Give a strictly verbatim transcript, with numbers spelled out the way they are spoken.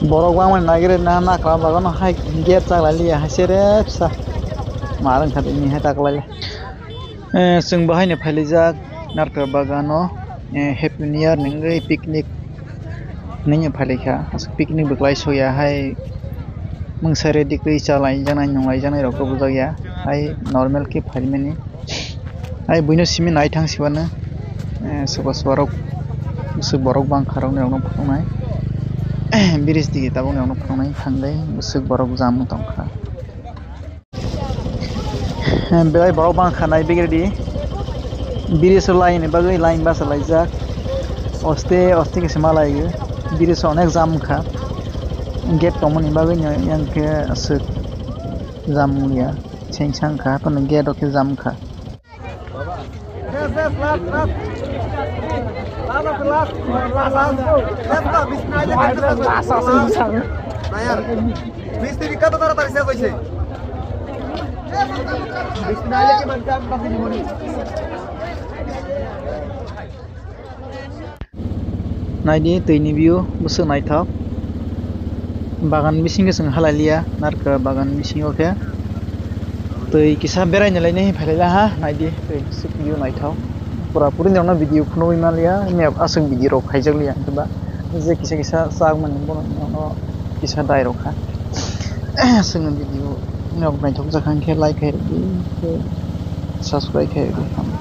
Borok bangmani nagire na nakra bagano hai gate chak lai liya hai sere psa. Ma rwng kha tini hai tak lai le. Eh, chwng bo haino phailijak narkra bagano, eh, Happy New Year nungwi picnic nungwi phailikha. Aswk picnic bo kwlai soya hai mungsa ready kwi cha lai jaknai nung lai jaknai rok khe bujak ya. Hai normal khe phaimani. Hai buino simi naithang sibano, eh, soba soba rok bwswk borok bangkha rok nai rok no phunuknai. Bridge dige tabuk nai rok no phunuknai thangwi bwswk borok jam wng tongkha. Belai borok bangkha nai bigiri di. Bridge o line ni bagwi line basa laijak. Oste oste khe se malai o. Bridge o onek jam wngkha. Gate tongmani bagwi no yang khe aswk jam wngya. Sengsa wngkha, haphano gate o khe jam wngkha. Mistri kata tara tari se koise. Mistri aile ki man kam kasi ni moni. Naidi twini view bwswk naithok. Bagan bisingo chwng halai liya, narkra bagan bisingo khe twi kisa beraina lainai phailaila ha, naidi twi bwswk view naithok. Pura puri norokno video phunugwi manliya, map aswk video rok khaijak liya hwnkhe ba je kisa kisa chak mani bono norokno kisa dai rok kha. Chwngno video norok naithok jak kha hwnkhe like khai rwdi, subscribe khai rwdi.